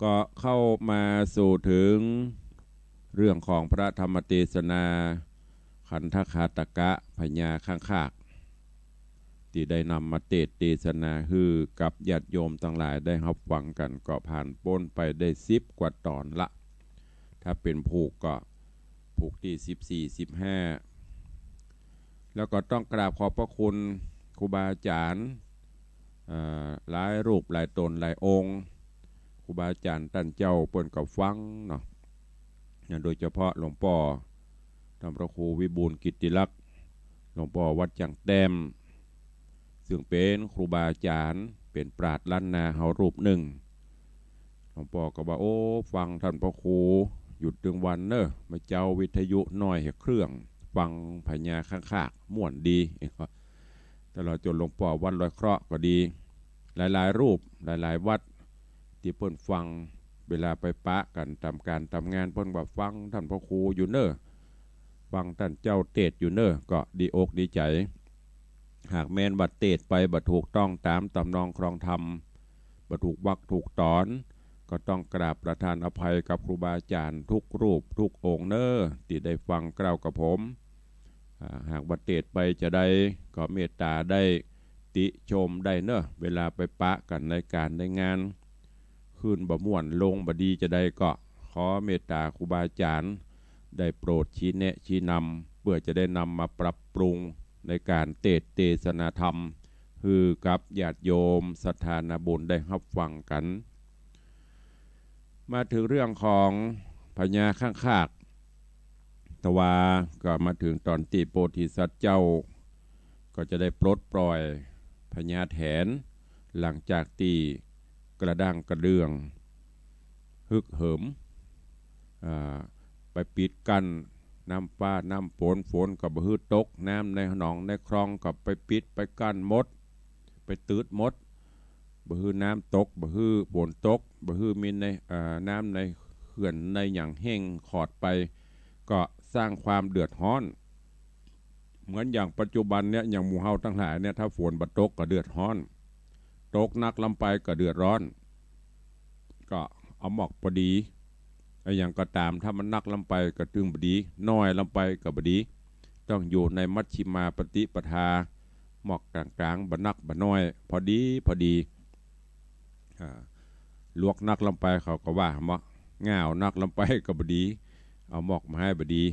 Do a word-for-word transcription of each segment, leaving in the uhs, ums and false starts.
ก็เข้ามาสู่เถิงเรื่องของพระธรรมเตสนา ขันธคาตกะ พญาข้างคาก ตี้ได้นำมาเตสน์เตสนาหื้อกับญาติโยมตังหลายได้ฮับฟังกั๋น ก็ผ่านป๊นไปได้สิบกว่าต๋อนละ ถ้าเป๋นผูกก็ผูกตี้สิบสี่ สิบห้า แล้วก็ต้องกราบขอบพระคุณครูบาอาจ๋ารย์ เอ่อ หลายรูปหลายต๋นหลายองค์ ครูบาอาจ๋ารย์ต้านเจ้าเปิ้นก็ฟังเนาะ โดยเฉพาะหลวงป้อต้านพระครูวิบูลย์กิตติลักษณ์ หลวงป้อวัดจ้างแต้ม ซึ่งเป๋นครูบาอาจ๋ารย์ เป๋นปราชญ์ล้านนาเฮารูปนึ่ง หลวงป้อก็ว่า โอ้ ฟังต้านพระครูอยู่ตึงวันเน่อ บ่าเจ้าวิทยุน้อยแหมเครื่อง ฟังพญาข้างคาก ม่วนดี ตลอดจ๋นหลวงป้อวัดลอยเคราะห์ก็ดี หลายๆ รูป หลายๆ วัด ตี้เปิ้นฟัง เวลาไปปะกั๋นต๋ามก๋านต๋ามงาน เปิ้นว่าฟังต้านพระครูอยู่เน่อ ฟังต้านเจ้าเตสน์อยู่เน่อ ก็ดีอกดีใจ๋ หากแม้นว่าเตสน์ไปบ่ถูกต้องต๋ามต๋ำนองครองธรรม บ่ถูกวรรคถูกต๋อน ก็ต้องกราบประทานอภัยกับครูบาอาจ๋ารย์ทุกรูปทุกองค์เน่อ ตี้ได้ฟังกล่าวกับผม อ่า หากว่าเตสน์ไปจาใด ก็เมตต๋าได้ติชมได้เน่อ เวลาไปปะกั๋นในก๋านในงาน คืนบ่ม่วนลงบ่ดีจาใด ก็ขอเมตต๋าครูบาอาจ๋ารย์ได้โปรดชี้แนะชี้นำ เปื้อจะได้นำมาปรับปรุงในก๋านเตสน์เตสนาธรรม หื้อกับญาติโยมศรัทธานาบุญได้ฮับฟังกั๋น มาเถิงเรื่องของพญาข้างคาก ตะวาก็มาเถิงต๋อนตี้โพธิสัตว์เจ้า ก็จะได้ปลดปล่อยพญาแถน หลังจากตี้กระด้างกระเดื่อง ฮึกเหิม อ่า ไปปิดกั้นน้ำฟ้าน้ำฝน ฝนก็บ่หื้อตก น้ำในหนองในคลองก็ไปปิดไปกั้นหมด ไปตืดหมด บ่หื้อน้ำตก บ่หื้อฝนตก บ่หื้อมีใน เอ่อ น้ำในเขื่อนในหยังแห้งขอดไป ก็สร้างความเดือดฮ้อน เหมือนอย่างปัจจุบันเนี่ย อย่างหมู่เฮาตังหลายเนี่ย ถ้าฝนบ่ตกก็เดือดฮ้อน ตกนักลำไปก็เดือดร้อน ก็เอาหมอกพอดี อะหยังก็ต๋าม ถ้ามันนักลำไปก็ตึงบ่ดี น้อยลำไปก็บ่ดี ต้องอยู่ในมัชฌิมาปฏิปทา หมอกก๋างๆ บ่นักบ่น้อย พอดีพอดี อ่า ลวกนักลำไปเขาก็ว่าหมอก ง่าวนักลำไปก็บ่ดี เอาหมอกมาหื้อบ่ดี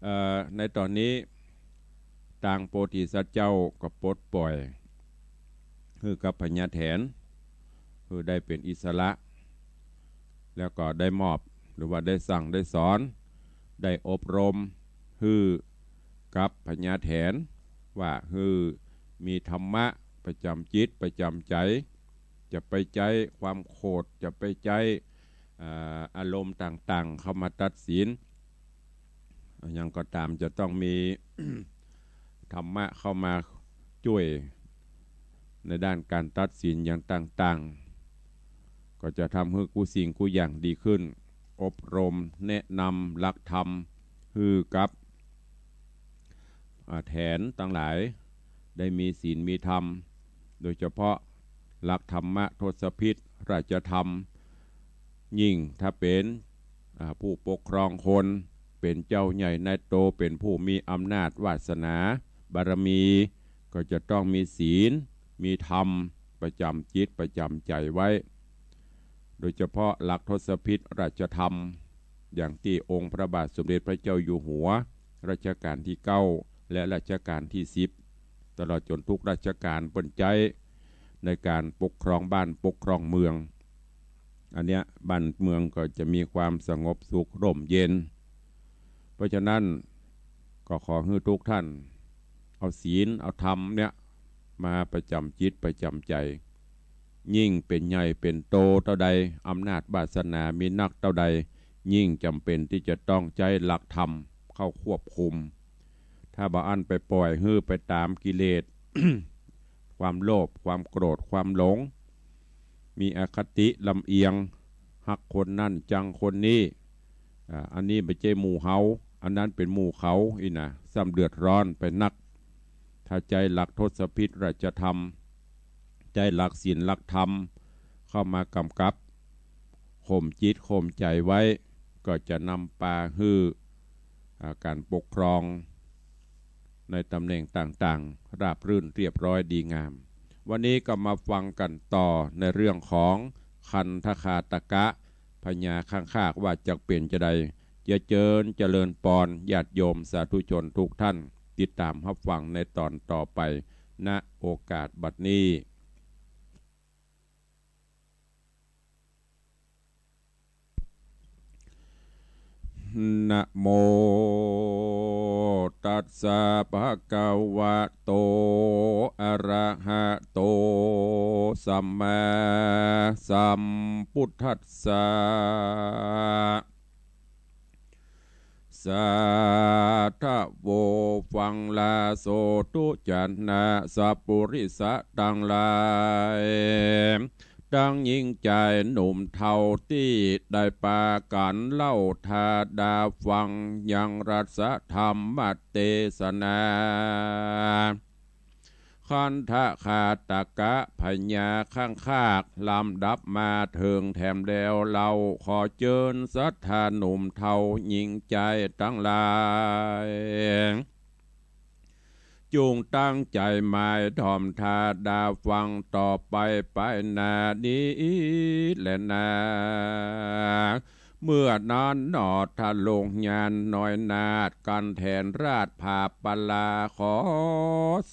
เอ่อ ในต๋อนนี้ ตางโพธิสัตว์เจ้าก็ปลดปล่อย หื้อกับพญาแถน หื้อได้เป๋นอิสระ แล้วก็ได้มอบ หรือว่าได้สั่งได้สอน ได้อบรม หื้อกับพญาแถน ว่าหื้อมีธรรมะประจ๋ำจิตประจ๋ำใจ๋ จะไปใจ๊ความโขด จะไปใจ๊ อ่า อารมณ์ต่างๆ เข้ามาตัดสิน อะหยังก็ต๋าม จะต้องมี ธรรมะเข้ามาจ้วยในด้านก๋านตัดสินอย่างต่างๆ ก็จะทำหื้อกู้สิ่งกู้อย่างดีขึ้น อบรมแนะนำหลักธรรม หื้อกับ อ่า แถนตังหลาย ได้มีศีลมีธรรม โดยเฉพาะหลักธรรมะทศพิธราชธรรม ยิ่งถ้าเป๋น อ่า ผู้ปกครองคน เป๋นเจ้าใหญ่นายโต เป๋นผู้มีอำนาจวาสนาบารมี ก็จะต้องมีศีล มีธรรมประจ๋ำจิตประจ๋ำใจ๋ไว้ โดยเฉพาะหลักทศพิธราชธรรม อย่างตี้องค์พระบาทสมเด็จพระเจ้าอยู่หัวรัชกาลตี้เก้า และรัชกาลตี้สิบ ตลอดจ๋นทุกรัชกาลเปิ้นใจ๊ในก๋านปกครองบ้านปกครองเมือง อันเนี้ยบ้านเมืองก็จะมีความสงบสุขร่มเย็น เพราะฉะนั้นก็ขอหื้อทุกท่านเอาศีลเอาธรรมเนี่ยมาประจ๋ำจิตประจ๋ำใจ๋ ยิ่งเป๋นใหญ่เป๋นโตเต้าใด อำนาจวาสนามีนักเต้าใด ยิ่งจ๋ำเป๋นตี้จะต้องใจ๊หลักธรรมเข้าควบคุม ถ้าบ่อั้นไปปล่อยหื้อไปต๋ามกิเลส ความโลภ ความโกรธ ความหลง มีอคติลำเอียง ฮักคนนั้นจังคนนี้ อ่า อันนี้บ่ใจ้หมู่เฮา อันนั้นเป๋นหมู่เขา อี้นะ ซ้ำเดือดร้อนไปนัก ถ้าใจ๊หลักทศพิธราชธรรม ใจ๊หลักศีลหลักธรรมเข้ามากำกับ ข่มจิตข่มใจ๋ไว้ ก็จะนำปาหื้อ อ่า ก๋านปกครองในต๋ำแหน่งต่างๆ ราบรื่นเรียบร้อยดีงาม วันนี้ก็มาฟังกั๋นต่อในเรื่องของคันธคาตกะ พญาข้างคากว่าจักเป๋นจาใด จะเจิญเจริญปอนญาติโยมสาธุชนทุกท่าน ติดต๋ามฮับฟังในต๋อนต่อไป ณ โอกาสบัดนี้ นะโมตัสสะ ภะคะวะโต อะระหะโต สัมมาสัมพุทธัสสะ สาธุ ฟังลาโสธุ จะนะสัปปุริสะตังหลาย ตังญิงจายหนุ่มเฒ่าตี้ได้ปากั๋นเล่าถาดาฟังยังรัสธรรมเตสนา คันธคาตกะพญาข้างคาก ลำดับมาเถิงแถมแล้ว เฮาขอเจิญศรัทธาหนุ่มเฒ่าญิงจายตังหลาย จุ่งตั้งใจ๋หมายถ่อมถาดาฟังต่อไปไปหน้านี้แลนา เมื่อนั้นหนอ ท่านหลวงญาณน้อยนาถ กันแถนราชผาปลา ขอ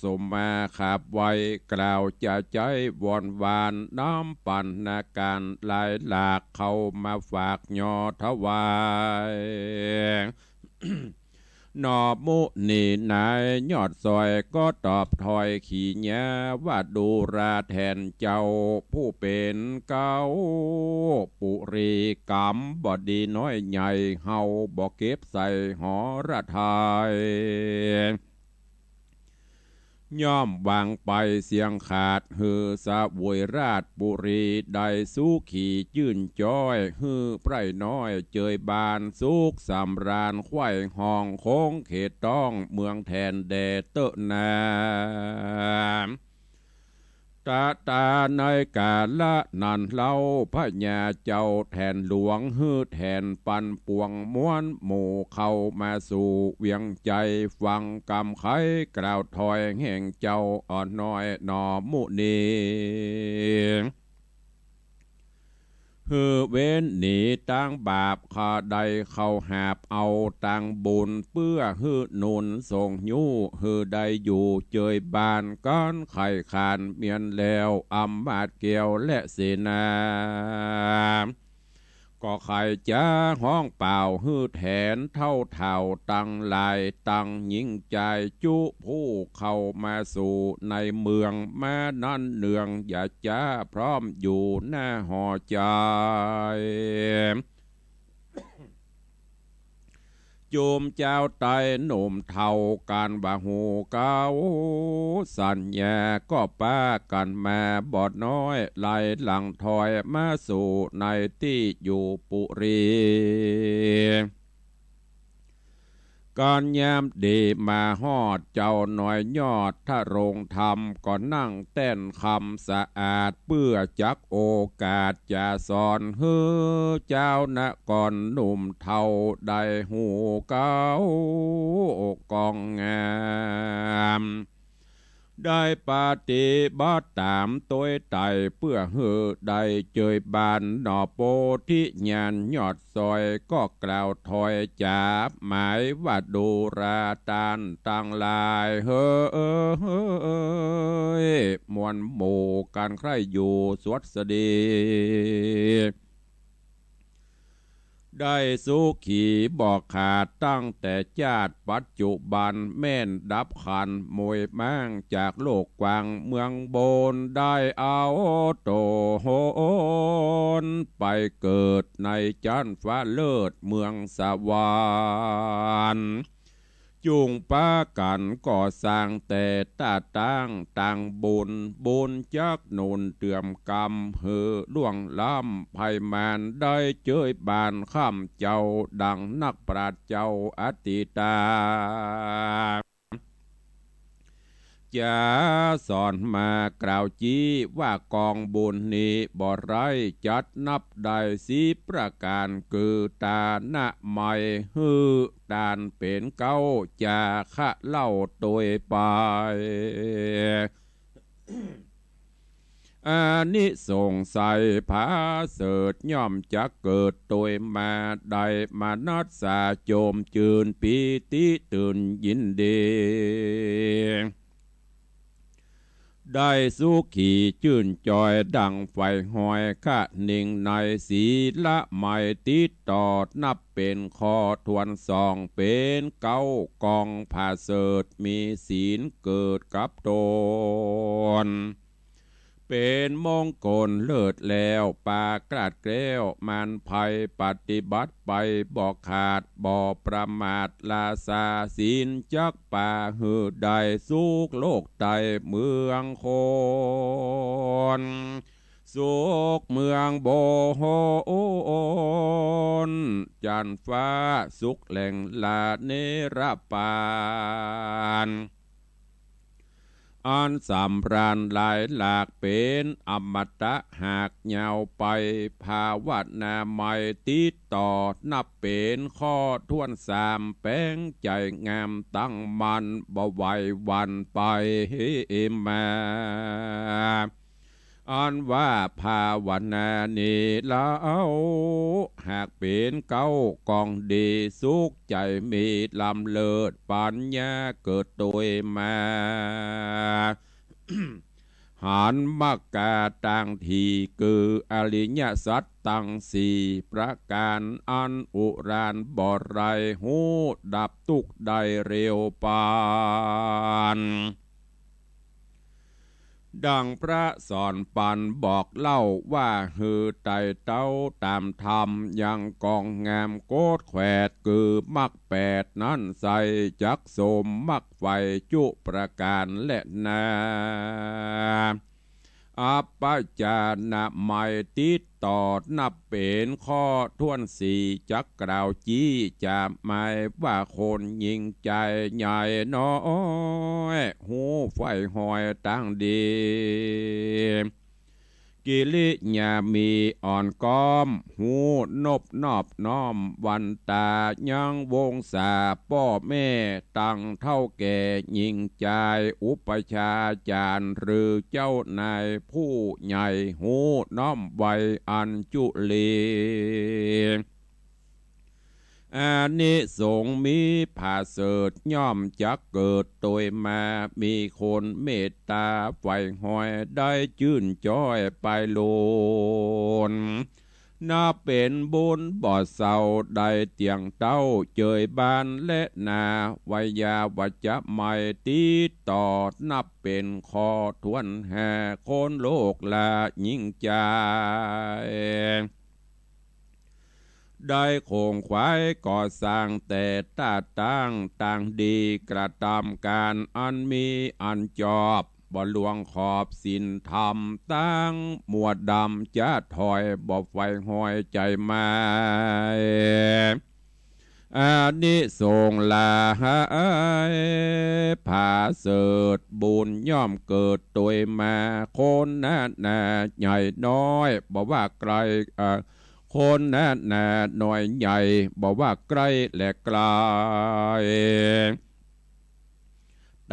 สมมาขับไหว้ กล่าวจะใจ๊วอนวาน นำปั๋นนาก๋านหลายหลาก เข้ามาฝากหย่อถวาย หนอมุนีนายยอดซอย ก็ตอบถอยขีญาว่า ดูราแถนเจ้า ผู้เป๋นเก๊าปุรี ก๋ำบ่ดีน้อยใหญ่ เฮาบ่เก็บใส่หอระไท ย่อมวางไปเสี้ยงขาด หื้อเสวยราชปุรี ได้สุขีจื้นจ้อย หื้อใพร่น้อยเจยบาน สุขสำราญไขว่ฮอง คงเขตต้องเมืองแถนแด่เต๊อะนา ตะตาในกาละนั้นเล่า พญาเจ้าแถนหลวง หื้อแถนปันปวงมวลหมู่ เข้ามาสู่เวียงใจ๋ ฟังกำไขกล่าวถอยแห่งเจ้าอ่อนน้อย หนอมุนี หื้อเว้นหนีตางบาป ข้าได้เข้าหาบเอาตางบุญ เปื้อหื้อหนุนส่งยู้ หื้อได้อยู่เจยบาน กั๋นไข่ขานเมียนแล้ว อำมาตย์แก้วและเสนา ก็ใค่จะฮ้องเป่า หื้อแถนเฒ่าเฒ่าตังหลาย ตังญิงจายจุผู้ เข้ามาสู่ในเมือง มานั้นเนือง อย่าจ๊าพร้อมอยู่หน้าหอใจ๋ จุมเจ้าไต้หนุ่มเฒ่า ก๋านบ่ฮู้เก๊าสัญญา ก็ปากั๋นมาบ่น้อย ไหลหลังถอยมาสู่ในตี้อยู่ปุรี ก๋านยามดีมาฮอด เจ้าน้อยยอดทะโรงธรรม ก็นั่งแต้นคำสะอาด เปื้อจักโอกาสจะสอน หื้อเจ้านครหนุ่มเฒ่าได้ฮู้เก๊าก้องงาม ได้ปฏิบัติต๋ามตวยไตร่ เปื้อหื้อได้เจยบานหนอ โพธิญาณยอดซอย ก็กล่าวถอยจ๋าหมายว่า ดูราต้านตังหลายเหย มวลหมู่กั๋นใคร่อยู่สวัสดี ได้สุขีบ่ขาดตั้งแต่จาติปัจจุบัน แม่นดับขันธ์มวยม้างจากโลกกว้างเมืองบน ได้เอาโต๋หนไปเกิดในจั๊นฟ้าเลิศเมืองสวรรค์ จุ่งปากั๋นก่อสร้างแต่ต้าตั้งตางบุญ บุญจักหนุนเตื้อมกำ หื้อล่วงล้ำภัยมาร ได้เจยบานข้ามเจ้า ดังนักปราชญ์เจ้าอตีตา ก จ๋าสอนมากล่าวจี้ว่ากองบุญนี้บ่ไร้จัดนับได้สิบประก๋าน คือตานะไมยหื้อตานเป๋นเก๊า จ๋าคะเล่าตวยไป อานิสงส์ใสผาเสริฐย่อมจักเกิดตวยมา ได้มนัสสาโจมจืน ปีติตื่นยินดี ได้สุขีจื้นจอยดั่งไฟห้อย คะนิ่งในศีละไมยติดต่อ นับเป๋นข้อถ้วนสอง เป๋นเก๊ากองผาเสริฐ มีศีลเกิดกับตน เป๋นมงคลเลิศแล้ว ปราศแคล้วมารภัย ปฏิบัติไปบ่ขาดบ่ประมาท ราชาศีลจักปาหื้อได้สุขโลกไตรเมืองคน สุขเมืองบนจันฟ้า สุขแหล่งละเนรปาน อันสำราญหลายหลาก เป๋นอมตะหากยาวไป ภาวนาไมยติดต่อ นับเป๋นข้อถ้วนสาม แป๋งใจ๋งามตั้งมั่น บ่ไหวหวั่นไปมา อันว่าภาวนานี้เล่า หากเป๋นเก๊ากองดี สุขใจ๋มีล้ำเลิศ ปัญญาเกิดตวยมา หันมรรคาตางที่ คืออริยสัจตังสี่ประก๋าน อันอุราญบ่ไร้ ฮู้ดับทุกข์ได้เร็วปาน ดั่งพระสอนปันบอกเล่าว่า หื้อไต่เต้าต๋ามธรรม ยังกองงามโกษแขวด คือมรรคแปดนั้นไส้ จักสมมรรคใฝ่จุประก๋านแลนา อัปปจานะไมยติดต่อ นับเป๋นข้อถ้วนสี่ จักกล่าวจี้จ๋าไมยว่า คนยิ่งใจ๋ใหญ่น้อย ฮู้ใฝ่ห้อยตางดี กิริยามีอ่อนก้อม ฮู้นบนอบน้อม วันตายังวงศา ป้อแม่ตังเฒ่าแก่ ยิ่งใจ๋อุปัชฌาจารย์ หรือเจ้านายผู้ใหญ่ ฮู้น้อมไวอัญจุลี อานิสงส์มีผาเสริฐ ย่อมจักเกิดตวยมา มีคนเมตต๋าใฝ่ห้อย ได้จื้นจ้อยไปล้น นับเป๋นบุญบ่เศร้า ได้เตียงเต้าเจยบ้านแลนา ไวยาวัจจะไมยติดต่อ นับเป๋นข้อถ้วนห้า คนโลกละยิ่งใจ๋ ได้โขงขวายก่อสร้างแต่ต้าตั้ง ตางดีกระตำก๋าน อันมีอันจอบ บ่ล่วงขอบศีลธรรม ตังมัวดำจะถอย บ่ใฝ่ห้อยใจ๋ไมย อานิสงส์หลายผาเสริฐ บุญย่อมเกิดตวยมา คนนานาใหญ่น้อย บ่ว่าใกล้ เอ่อ คนนานาน้อยใหญ่ บ่ว่าใกล้และไกล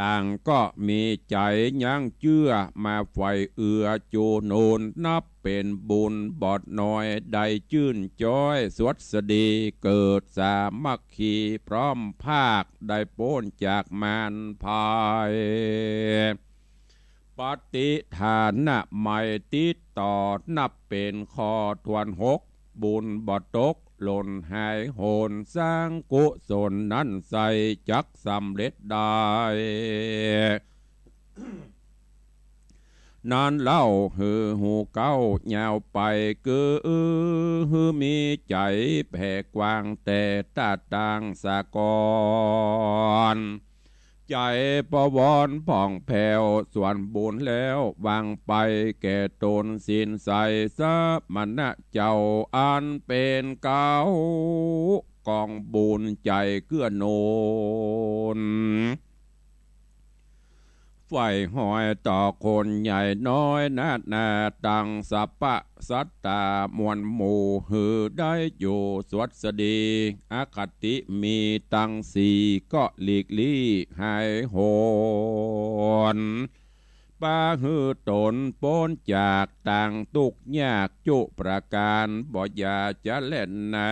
ต่างก็มีใจ๋ยังเจื้อมาใฝ่เอื้อจูหนุน นับเป๋นบุญบ่น้อย ได้จื้นจ้อยสวัสดี เกิดสามัคคีพร้อมภาค ได้ป๊นจากมารภัย ปฏิทานะไมยติดต่อ นับเป๋นข้อถ้วนหก บุญบ่ตกหล่นหายโหน สร้างกุศลนั้นไส้ จักสำเร็จได้ นั้นเล่าหื้อฮู้เก๊ายาวไป คือหื้อมีใจ๋แผ่กว้างแต่ต้าตั้งสะก่อน ใจ๋ประวรผ่องแผ้ว ส่วนบุญแล้ววางไป แก่ตนศีลใส สมณะเจ้าอันเป๋นเก๊า กองบุญใจ๋เกื้อหนุน ไปห้อยต่อคนใหญ่น้อยนานา ตังสัพพะสัตตามวลหมู่ หื้อได้อยู่สวัสดี อคติมีตังสี่ ก็หลีกลี้หายโหน ปาหื้อตนป๊นจากตังตุ๊กข์ยากจุประก๋าน บ่อย่าจะแล่นนา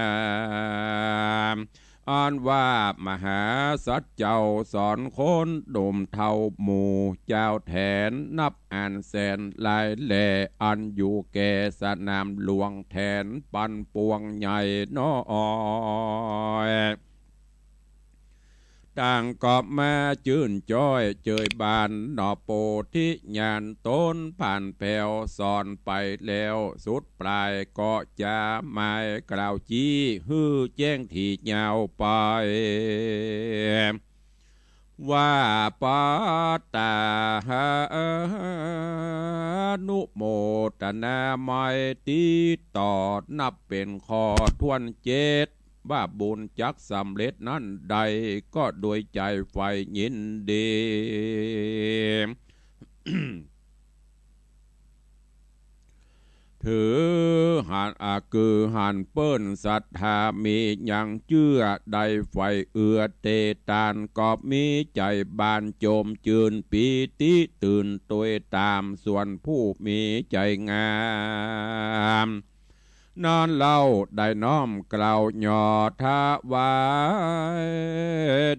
อันว่ามหาสัตว์เจ้าสอนคนหนุ่มเฒ่าหมู่ จาวแถนนับอันแสนหลายแล อันอยู่แก่สนามหลวงแถนปันปวงใหญ่น้อย ต่างก็มาจื้นจ้อยเจยบาน หนอโปธิญาณตนผ่านแผ้วสอนไปแล้ว สุดปลายก็จะหมายกล่าวจี้ หื้อแจ้งถี่ยาวไป ว่าปัตตาหานุโมทนาไมตรีต่อ นับเป๋นข้อถ้วนเจ็ด ว่าบุญจักสำเร็จนั้นใด ก็โดยใจ๋ใฝ่ยินดี ถือหัน อ่า คือหันเปิ้นศรัทธามียังเจื้อ ได้ใฝ่เอื้อเตตาน ก็มีใจ๋บานโจมจื้นปีติตื่นตวยต๋าม ส่วนผู้มีใจ๋งาม นั้นเล่าได้น้อมกล่าวหย่อถวาย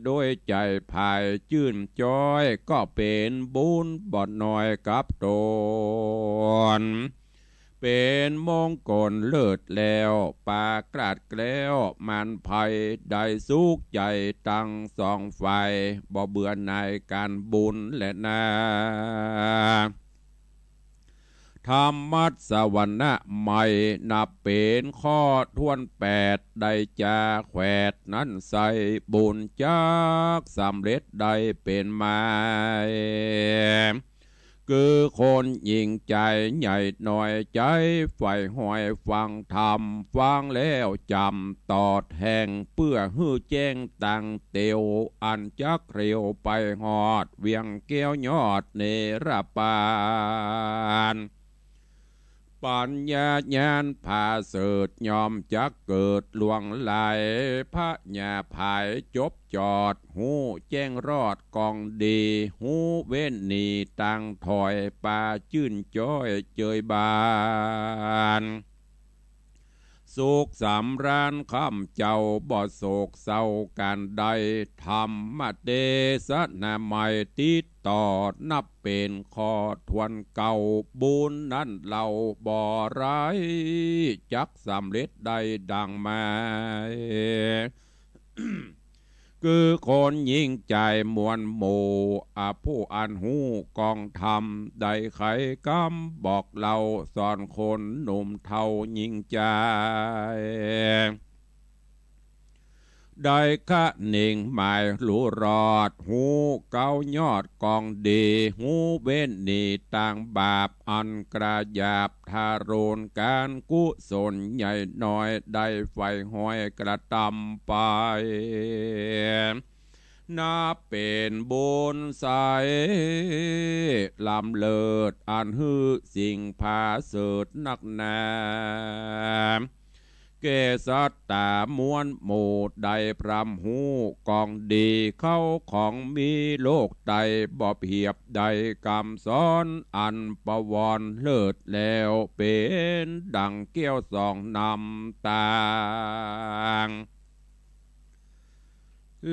โดยใจ๋ผายจื้นจ้อย ก็เป๋นบุญบ่น้อยกับตน เป๋นมงคลเลิศแล้ว ปราศแคล้วมารภัย ได้สุขใจ๋ตังสองฝ่าย บ่เบื่อหน่ายก๋านบุญแลนา ธรรมสวรรค์ใหม่ นับเป๋นข้อถ้วนแปด ได้จาแขวดนั้นใส่ บุญจักสำเร็จได้เป๋นไม คือคนหญิงใจ๋ใหญ่น้อยใจ๋ใฝ่ห้อยฟังธรรม ฟังแล้วจ๋ำตอดแห่ง เปื้อหื้อแจ้งตังเตียว อันจักเร็วไปฮอดเวียงแก้วยอดเนรปาน ปัญญาญาณผาเสริฐย่อมจักเกิดล่วงไหล พญาผายจบจอด ฮู้แจ้งรอดกองดี ฮู้เว้นหนีตางถอย ปาจื้นจ้อยเจยบาน สุขสำราญค่ำเจ้า บ่โศกเศร้าก๋านใด ธรรมเตสนาใหม่ติดต่อ นับเป๋นข้อถ้วนเก้า บุญนั้นเล่าบ่ไร้ จักสำเร็จได้ดังหมาย คือคนหญิงใจ๋มวลหมู่ อาผู้อันฮู้กองธรรม ได้ไขกำบอกเล่าสอนคนหนุ่มเฒ่าหญิงใจ๋ ได้คะเน่งหมายรู้รอด ฮู้เก๊ายอดกองดี ฮู้เว้นหนีตางบาป อันกระหยาบทารุณ ก๋านกุศลใหญ่น้อย ได้ใฝ่ห้อยกระตำไป นับเป๋นบุญใสล้ำเลิศ อันหื้อสิ่งผาเสริฐนักหนา แก่สัตตามวลหมู่ ได้พร่ำฮู้กองดี เข้าของมีโลกใต้ บ่เปียบได้กำสอน อันประวรเลิศแล้ว เป๋นดังแก้วสองน้ำตาง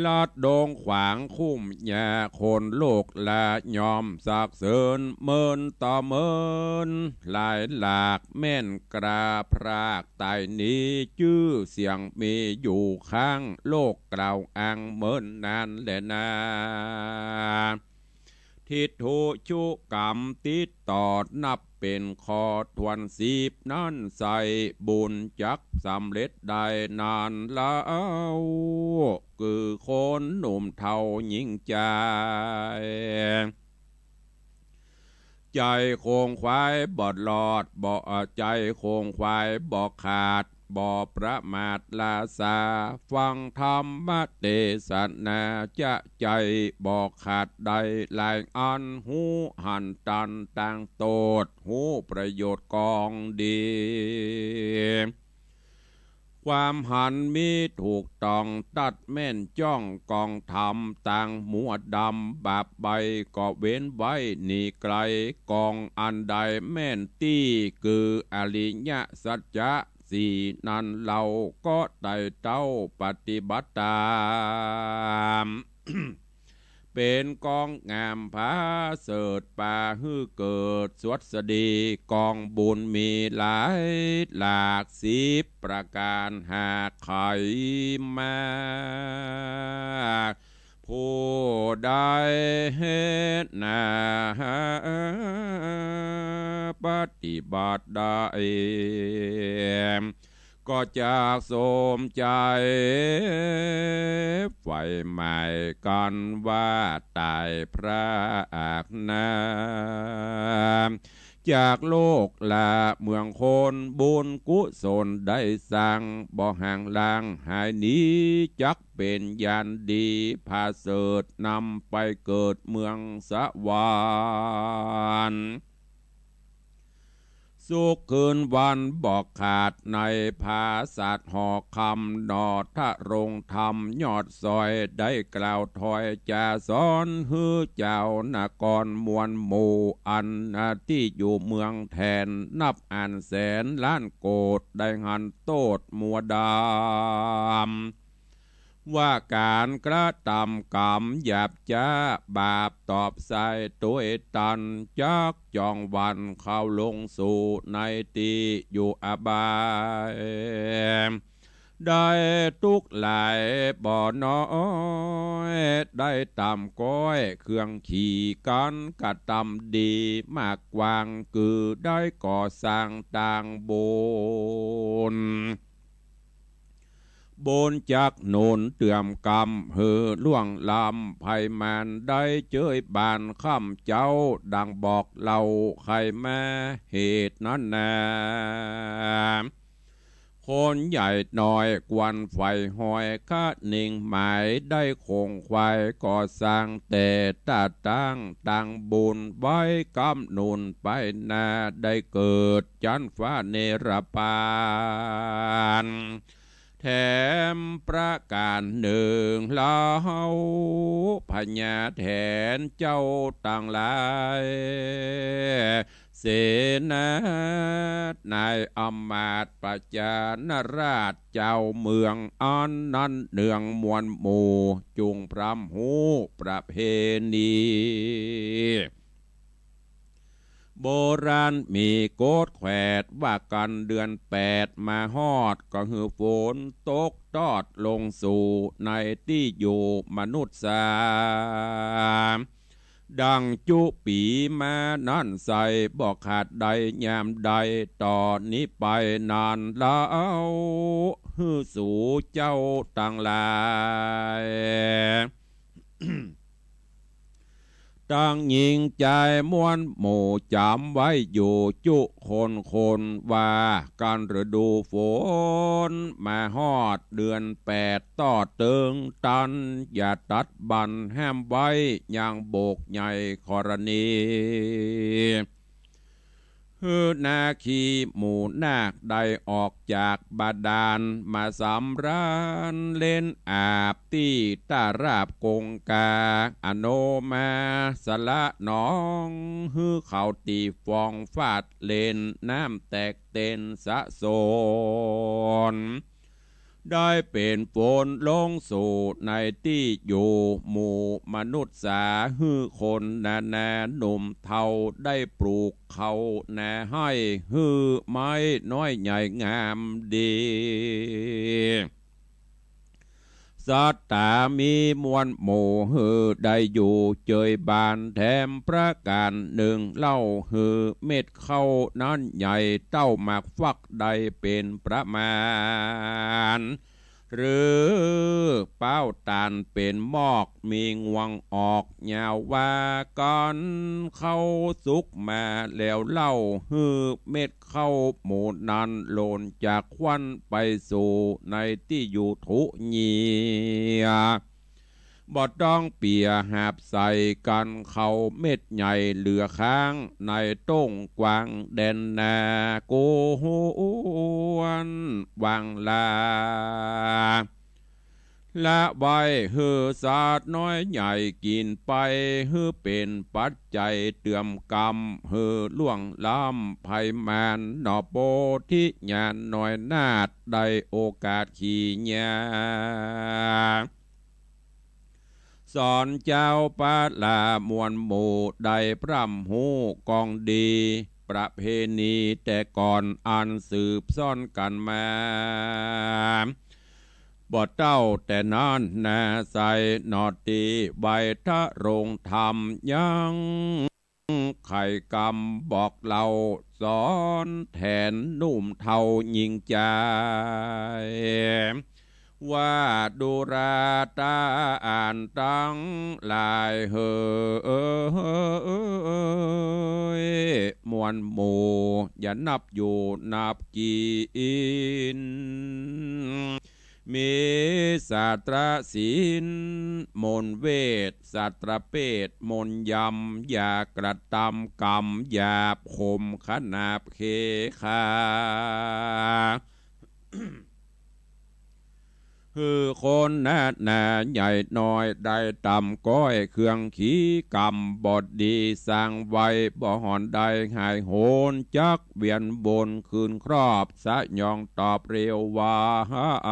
ลัดดงขวางคุ้มหญ้า คนโลกลาย่อมสรรเสริญ เมินต่อเมินหลายหลาก แม่นกล้าพรากต๋ายหนี จื้อเสียงมีอยู่ข้าง โลกกล่าวอ้างเมินนานแลนา ทิฏฐุชุกรรมติดต่อ นับเป๋นข้อถ้วนสิบ นั้นใส่บุญจักสำเร็จได้นานเล่า คือคนหนุ่มเฒ่าหญิงใจ๋ ใจ๋คงขวายบ่รอด บ่ ใจ๋คงขวายบ่ขาด บ่ประมาทราษา ฟังธรรมเตสนาจะใจ๋บ่ขาดได้ หลายอันฮู้หันตันตางโตษ ฮู้ประโยชน์กองดี ความหันมีถูกต้อง ตัดแม่นจ้องกองธรรม ตางมัวดำบาปใบ้ก็เว้นไว้หนีไกล กองอันใดแม่นตี้ คืออริยสัจจะสี่นั้น เฮาก็ไต่เต้าปฏิบัติต๋าม เป๋นกองงามผาเสริฐ ปาหื้อเกิดสวัสดี กองบุญมีหลายหลากสิบประก๋าน หากใผมา ผู้ใดเฮ็ดนาปฏิบัติได้ ก็จักสมใจ๋ ใฝ่หมายกั๋นว่าต๋ายพรากนา จากโลกละเมืองคน บุญกุศลได้สร้าง บ่ห่างล้างหายหนี จักเป๋นยานดี ผาเสริฐนำไปเกิดเมืองสวรรค์ สุขคืนวันบ่ขาด ในผาสาทหอคำ หนอทรงธรรมยอดซอย ได้กล่าวถ้อยจ๋าสอน หื้อจาวนครมวลหมู่ อันตี้อยู่เมืองแถน นับอันแสนล้านโกฏ ได้หันโต้ษมัวดำ ว่าก๋านกระตำกรรมหยาบจ๊า บาปตอบใส่ตวยตน จักจ้องหวั่นเข้าลงสู่ ในตี้อยู่อบาย ได้ตุ๊กข์หลายบ่น้อย ได้ตำก้อยเครื่องขี่ ก๋านกระตำดีมากกว้าง คือได้ก่อสร้างตางบุญ บุญจักหนุนเตื้อมกำ หื้อล่วงล้ำภัยมาร ได้เจยบานค่ำเจ๊า ดังบอกเล่าใค่มาเหตุนั้นนา คนใหญ่น้อยควรใฝ่หอย คะเน่งหมายได้คงไขว่ ก่อสร้างแต่ตาตั้ง ตางบุญไว้กำหนุนไปหน้า ได้เกิดจั๊นฟ้าเนรปาน แถมประก๋านนึ่งเล่า พญาแถนเจ้าตังหลาย เสนา นายอำมาตย์ประจานาราชเจ้าเมือง อันนั้นเนืองมวลหมู่ จุ่งพร่ำฮู้ประเพณี โบราณมีกฎแขวด ว่ากั๋นเดือนแปดมาฮอด ก็หื้อฝนตกตอดลงสู่ ในตี้อยู่มนุษย์สา ดังจุปี๋มานั้นใส่ บ่ขาดได้ยามใด ต่อนี้ไปนานเล่า หื้อสูเจ้าตังหลาย ตังหญิงจายมวลหมู่จ๋ำไว้อยู่จุคนคน ว่ากั๋นฤดูฝนมาฮอดเดือนแปด ตอดเติงตัน อย่าตัดบั้นห้ามไว้ ยังโบกใหญ่กรณี หื้อนาคีหมู่นาคได้ออกจากบาดาล มาสำราญเล่นอาบตี้ต้าราบคงคา อโนมาสละหนอง หื้อเขาตี้ฟองฟาดเล่น น้ำแตกเต็นสะสน ได้เป๋นฝนลงสู่ในตี้อยู่ หมู่มนุษย์สาหื้อคนนานาหนุ่มเฒ่า ได้ปลูกข้าวนาไฮ่ หื้อไม้น้อยใหญ่งามดี สัตตามีมวลหมู่ หื้อได้อยู่เจยบาน แถมประก๋านนึ่งเล่า หื้อเม็ดข้าวนั้นใหญ่เต้าหมากฟักได้เป๋นประมาณ หรือเป๊าต๋านเป๋นมอก มีงวงออกยาวว่ากั๋น เข้าสุกมาแล้วเล่า หื้อเม็ดข้าวหมูนั้นหล่นจากควันไปสู่ในตี้อยู่ทุเยียะ บ่ต้องเปียหาบใส่กั๋น ข้าวเม็ดใหญ่เหลือค้างในต้งกว้างแดนนา โกหวนวางลา ละไว้หื้อสัตว์น้อยใหญ่กิ๋นไป หื้อเป๋นปัจจัยเติมกำ หื้อล่วงล้ำภัยมาร หน่อโพธิญาณน้อยนาฏ ได้โอกาสขี่ยา สอนเจ้าปะลามวลหมู่ ได้พร่ำฮู้กองดี ประเพณีแต่ก่อนอันสืบซ้อนกั๋นมา บ่เต้าแต่นั้นนา ใส่หน่อตี้ไหว้ทะโรงธรรม ยังไขกำบอกเล่าสอนแถนหนุ่มเฒ่าญิงจาย ว่าดูราต๋าอ่านตังหลายเหย มวลหมู่อย่านับอยู่นับกิ๋น มีสาตรศีล มนต์เวท สาตรเปท มนต์ยำ อย่ากระตำกรรมหยาบ ขมขนาบเขขา หื้อคนนานาใหญ่น้อย ได้ตำก้อยเครื่องขีกรรมบ่ดี สร้างไว้บ่หอนได้หายโหน จักเวียนวนคืนครอบ สยองตอบเร็วว่าไอ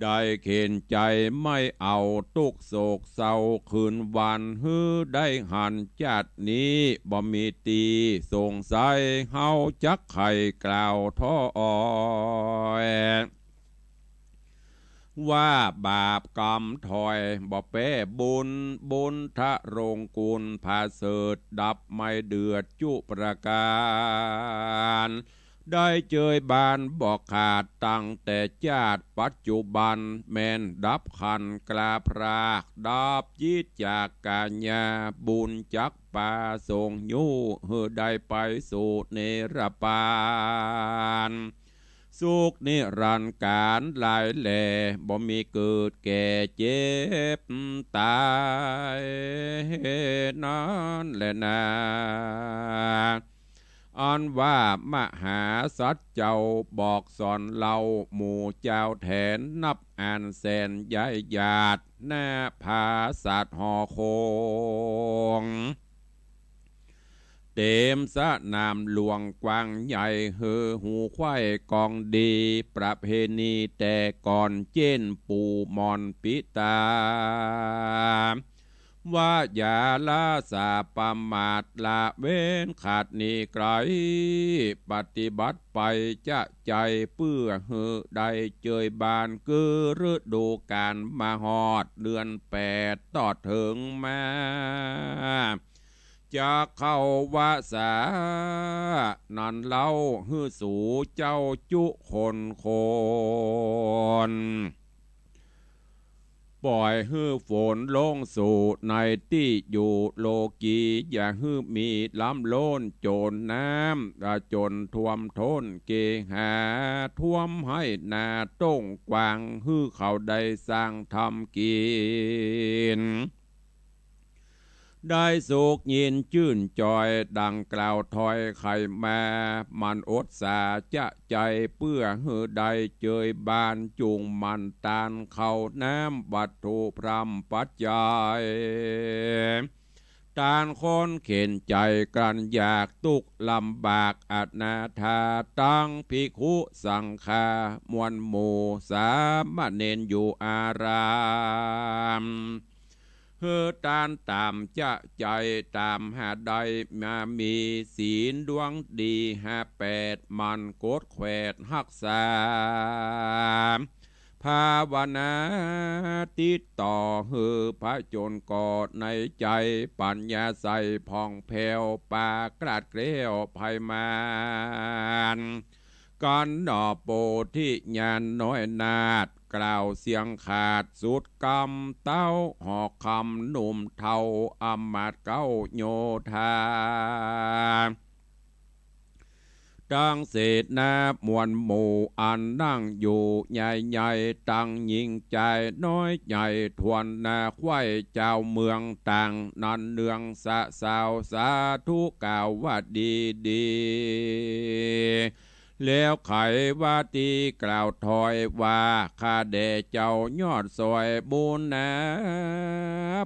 ได้เข็ญใจ๋ไม่เอาตุ๊กข์โศกเศร้าคืนวัน หื้อได้หันจาตินี้บ่มีตี้สงสัย เฮาจักใค่กล่าวถ้อย ว่าบาปกรรมถอยบ่แป๊บุญ บุญทะโรงกุลผาเสริฐ ดับไม่เดือดจุประก๋าน ได้เจยบานบ่ขาดตั้งแต่จาติปัจจุบัน แม่นดับขันธ์กลาพราก ดับจิตจากกัญญา บุญจักปาส่งยู้ หื้อได้ไปสู่นิรปาน สุขนิรันดร์ก๋าลหลายแล บ่มีเกิดแก่เจ็บต๋าย นั้นแลนา อันว่ามหาสัตว์เจ้าบอกสอนเล่า หมู่เจ้าแถนนับอ่านแสนย้ายญาติ ณ ผาสัตว์หอคง เต๋มสนามหลวงกว้างใหญ่ หื้อฮู้ใค่กองดี ประเพณีแต่ก่อนเจ้นปู่หม่อนปิตา ว่าอย่าละสาประมาทละเว้นขาดหนีไกล ปฏิบัติไปจะใจ๋ เปื้อหื้อได้เจยบาน คือฤดูก๋าลมาฮอดเดือนแปด ตอดเถิงมา จะเข้าวัสสา นั้นเล่า หื้อสูเจ้าจุคนคน ป่อยหื้อฝนลงสู่ในตี้อยู่โลกี อย่าหื้อมีล้ำล้นจนน้ำ จนท่วมท้นเกหา ท่วมไฮ่นาต้งกว้าง หื้อเขาได้สร้างทำกิ๋น ได้สุขยินจื้นจอย ดังกล่าวถ้อยไขมา มันอดสาจะใจ๋ เปื้อหื้อได้เจยบาน จุ่งหมั่นตานข้าวน้ำ วัตถุพร่ำปัจจัย ตานคนเข็ญใจ๋กลั้นอยาก ตุ๊กข์ลำบากอนาถา ตังภิกขุสังฆา มวลหมู่สามเณรอยู่อาราม หื้อตานต๋ามจะใจ๋ ต๋ามหาได้มามี ศีลดวงดีห้าแปด หมั่นกดแขวดฮักษา ภาวนาติดต่อ หื้อผจญเกาะในใจ๋ ปัญญาใสผ่องแผ้ว ปราศเกลี้ยวภัยมาร กันหนอโปธิญาณน้อยนาฏ กล่าวเสียงขาดสุดกำ เต๊าหอกคำหนุ่มเฒ่า อำมาตย์เก๊าโยธา ตังเสนามวลหมู่ อันนั่งอยู่ใหญ่ๆ ตังหญิงจายน้อยใหญ่ถ้วนนา ใคว่เจ้าเมืองต่าง นั้นเนืองสะสาวสาธุกล่าวว่าดีดี แล้วไขว่าตี้กล่าวถอยว่า ข้าแด่เจ้ายอดสวยบุญนา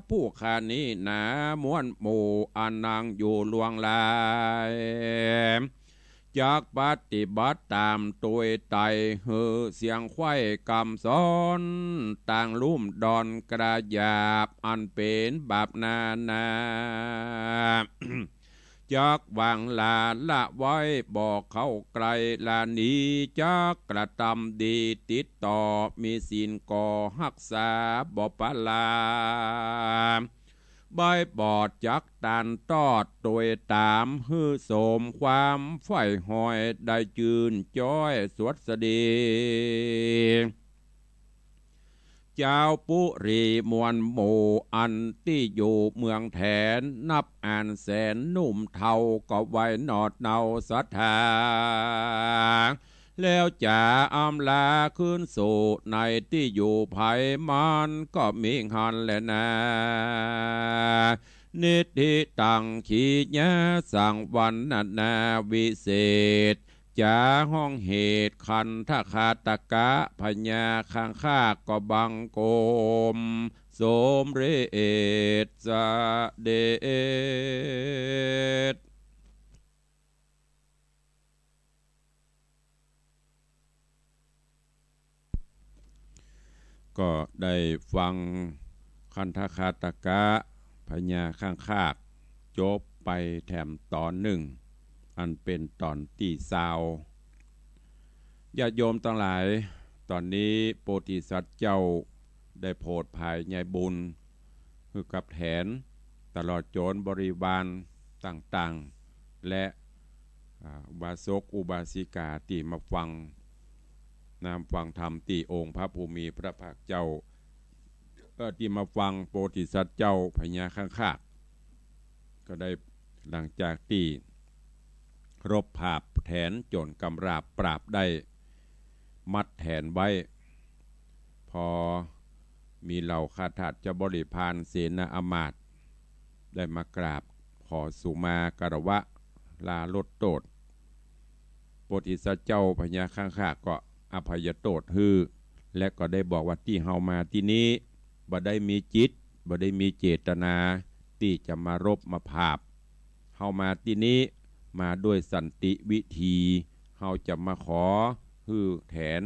ผู้ข้านี้หนามวลหมู่ อันนั่งอยู่ล่วงหลาย จักปฏิบัติต๋ามตวยไต หื้อเสียงไขว่กำสอน ตางลุ่มดอนกระหยาบ อันเป๋นบาปนานา จักวางลาละไว้ บ่เข้าใกล้ละหนี จักกระตำดีติดต่อ มีศีลก็ฮักษาบ่ปรา ใบ้บอดจักตานตอดตวยต๋าม หื้อสมความใฝ่หอย ได้จื้นจ้อยสวัสดี เจ้าปุรีมวลหมู่ อันตี้อยู่เมืองแถน นับอันแสนหนุ่มเฒ่า ก็ไหว้นอบเนาศรัทธา แล้วจ๋าอำลาคืนสู่ ในตี้อยู่ไพมัน ก็มีหั้นแลนา นิทธิตัง ขีญาสังวรรณนาวิเศษ จ๋าฮ้องเหตุคันธคาตกะ พญาคังคากก็บังคม สมเร็จเสด็จ ก็ได้ฟังคันธคาตกะ พญาคังคาก จบไปแถมต๋อนนึ่ง อันเป๋นต๋อนตี้ซาว ญาติโยมตังหลาย ต๋อนนี้โพธิสัตว์เจ้าได้โผดผายใยบุญ หื้อกับแถน ตลอดจ๋นบริวารต่างๆ และ อ่า อุบาสกอุบาสิกาตี้มาฟัง นำฟังธรรมตี้องค์พระผู้มีพระภาคเจ้า เอ่อ ตี้มาฟังโพธิสัตว์เจ้าพญาคังคาก ก็ได้หลังจากตี้รบผาบแถนจ๋นกำราบปราบได้ มัดแถนไว้ พอมีเหล่าข้าทาสบริพารเสนาอำมาตย์ ได้มากราบขอสุมาคารวะลาลดโต้ษ โพธิสัตว์เจ้าพญาคังคากก็อภัยโต้ษหื้อ และก็ได้บอกว่า ตี้เฮามาตี้นี้ บ่ได้มีจิต บ่ได้มีเจตนา ตี้จะมารบมาผาบ เฮามาตี้นี้มาด้วยสันติวิธี เฮาจะมาขอหื้อแถน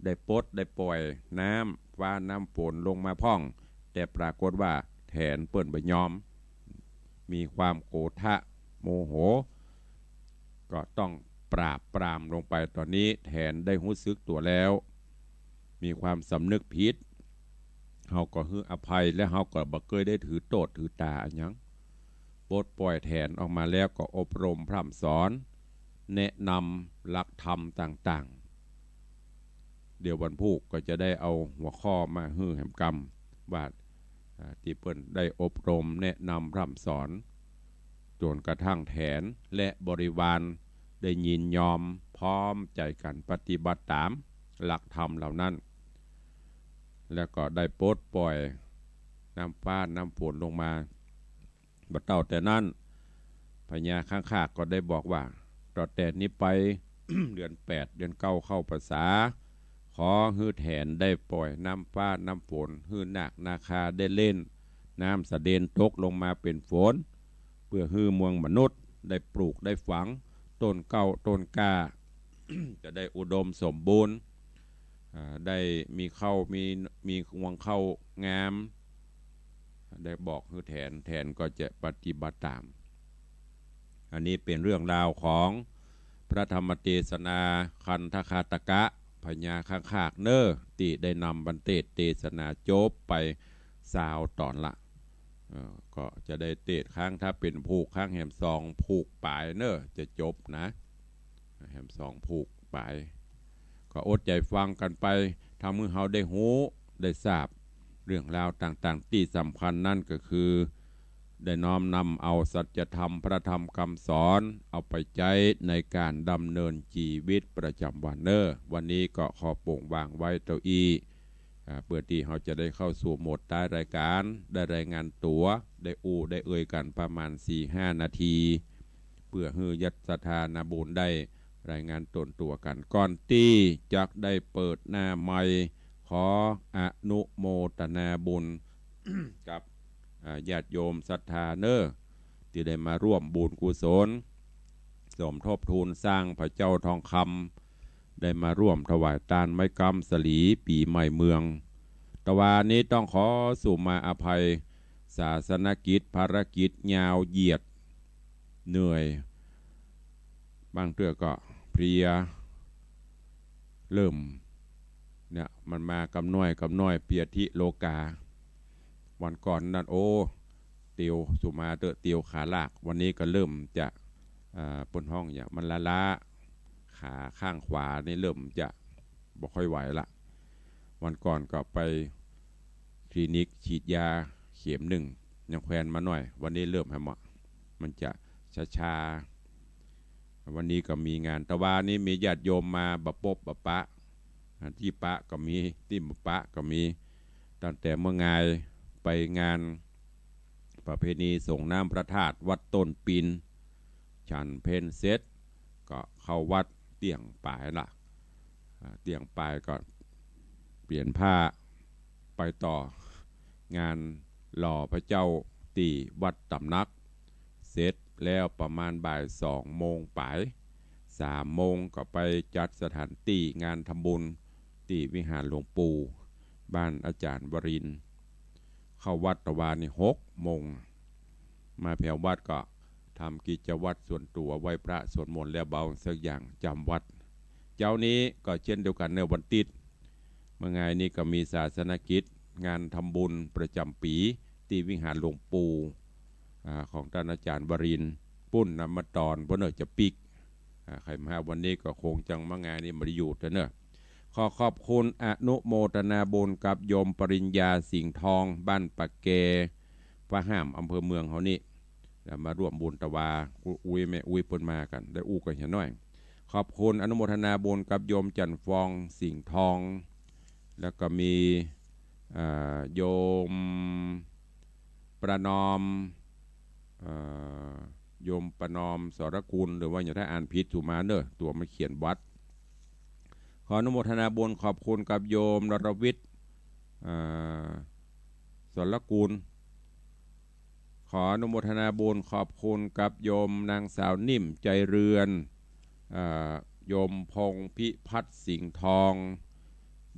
ได้ปลดได้ป่อยน้ำฟ้าน้ำฝนลงมาพ่อง แต่ปรากฏว่าแถนเปิ้นบ่ยอม มีความโกธะโมโห ก็ต้องปราบปรามลงไป ต๋อนนี้แถนได้ฮู้สึกตั๋วแล้ว มีความสำนึกผิด เฮาก็หื้ออภัย และเฮาก็บ่เกยได้ถือโต้ษถือตาอะหยัง ปลดป่อยแถนออกมาแล้วก็อบรมพร่ำสอน แนะนำหลักธรรมต่างๆ เดี๋ยววันพูกก็จะได้เอาหัวข้อมาหื้อแหมกำ ว่า อ่า ตี้เปิ้นได้อบรมแนะนำพร่ำสอน จ๋นกระทั่งแถนและบริวารได้ยินยอมพร้อมใจ๋กั๋นปฏิบัติต๋ามหลักธรรมเหล่านั้น แล้วก็ได้ปลดป่อยน้ำฟ้าน้ำฝนลงมา บ่เต้าแต่นั้น พญาคังคากก็ได้บอกว่า ต่อแต่นี้ไป เดือนแปด เดือนเก้าเข้าพรรษา ขอหื้อแถนได้ป่อยน้ำฟ้าน้ำฝน หื้อนาคนาคาได้เล่น น้ำสะเด็นตกลงมาเป๋นฝน เปื้อหื้อเมืองมนุษย์ได้ปลูกได้ฝัง ต้นเก๊าต้นกล้า จะได้อุดมสมบูรณ์ อ่า ได้มีข้าวมี มีฮวงข้าวงาม ได้บอกหื้อแถน แถนก็จะปฏิบัติต๋าม อันนี้เป๋นเรื่องราวของพระธรรมเตสนาคันธคาตกะ พญาคังคากเน่อ ตี้ได้นำบรรเตสน์เตสนาจบไปซาวต๋อนละ เอ่อ ก็จะได้เตสน์ครั้ง ถ้าเป๋นผูกครั้งแหมสองผูกป๋ายเน่อ จะจบนะ แหมสองผูก ป๋าย ก็อดใจ๋ฟังกั๋นไป ทำหื้อเฮาได้ฮู้ ได้ทราบ เรื่องราวต่างๆ ตี้สำคัญนั้นก็คือ ได้น้อมนำเอาสัจธรรมพระธรรมกำสอน เอาไปใจ๊ในก๋านดำเนินจีวิตประจ๋ำวันเน่อ วันนี้ก็ขอโป่งวางไว้เต้าอี้ อ่า เปื้อตี้เฮาจะได้เข้าสู่โหมดต๊ายรายก๋าน ได้รายงานตั๋ว ได้อู้ได้เอ่ยกั๋นประมาณสี่ห้านาที เปื้อหื้อญาติศรัทธานาบุญได้รายงานต๋นตั๋วกั๋น ก่อนตี้จักได้เปิดหน้าไมค์ ขออนุโมทนาบุญ กับ อ่า ญาติโยมศรัทธาเน่อ ตี้ได้มาร่วมบุญกุศล สมทบทุนสร้างพระเจ้าทองคำ ได้มาร่วมถวายตานไม้กำสาลีปี๋ใหม่เมือง ตะวานี้ต้องขอสุมาอภัย ศาสนกิจภารกิจยาวเหยียด เหนื่อย บางเตื้อก็เพลีย เริ่ม เนี่ย มันมากำน้อยกำน้อย เปียธิโลกา วันก่อนนั้น โอ้ เตียวสุมาเต๊อะ เตียวขาลาก วันนี้ก็เริ่มจะ อ่า เปิ้นฮ้องหยัง มันล้าๆ ขาข้างขวานี่เริ่มจะบ่ค่อยไหวละ วันก่อนก็ไปคลินิกฉีดยาเข็มนึ่ง ยังแควนมาหน้อย วันนี้เริ่มแหมเหมาะ มันจะช้าๆ วันนี้ก็มีงาน ตะวานี้มีญาติโยมมาบ่ปบบ่ปะ อ่า ตี้ปะก็มี ตี้บ่ปะก็มี ตั้งแต่เมื่องายไปงานประเพณีส่งน้ำพระธาตุวัดต้นปีน ฉันเพลเสร็จ ก็เข้าวัดเตี้ยงป๋ายละ อ่า เตี้ยงป๋ายก็เปลี่ยนผ้า ไปต่องานหล่อพระเจ้าตี้วัดต๋ำหนัก เสร็จแล้วประมาณบ่ายสองโมงป๋าย สามโมงก็ไปจัดสถานตี้งานทำบุญตี้วิหารหลวงปู่ บ้านอาจ๋ารย์วรินทร์ เข้าวัดตะวานี้หกโมง มาแผววัดก็ทำกิจวัตรส่วนตั๋ว ไหว้พระสวดมนต์แล้วเบาสักอย่าง จ๋ำวัด เจ๊านี้ก็เช่นเดียวกั๋นเน่อ วันติ๊ด เมื่องายนี้ก็มีศาสนกิจงานทำบุญประจ๋ำปี๋ตี้วิหารหลวงปู่ อ่า ของต้านอาจ๋ารย์วรินทร์ ปุ้นนะ มาตอน เพราะเน่อจะปิ๊ก อ่า ใผมาวันนี้ก็คงจัง เมื่องายนี้บ่ได้อยู่เต๊อะเน่อ ขอขอบคุณอนุโมทนาบุญกับโยมปริญญาสิงห์ทอง บ้านปากแก ฟ้าห้าม อำเภอเมืองเฮานี่ แล้วมาร่วมบุญตะวา อุ๊ย แม่อุ๊ยเปิ้นมากั๋น ได้อู้กั๋นเหียหน้อย ขอบคุณอนุโมทนาบุญกับโยมจันทร์ฟองสิงห์ทอง แล้วก็มี อ่า โยมประนอม อ่า โยมประนอม สรกุล หรือว่าอย่างถ้าอ่านผิดสุมาเน่อ ตั๋วมันเขียนวัด ขออนุโมทนาบุญขอบคุณกับโยมนรวิทย์ อ่า สรกุล ขออนุโมทนาบุญขอบคุณกับโยมนางสาวนิ่มใจเรือน อ่า โยมพงษ์พิพัฒน์สิงห์ทอง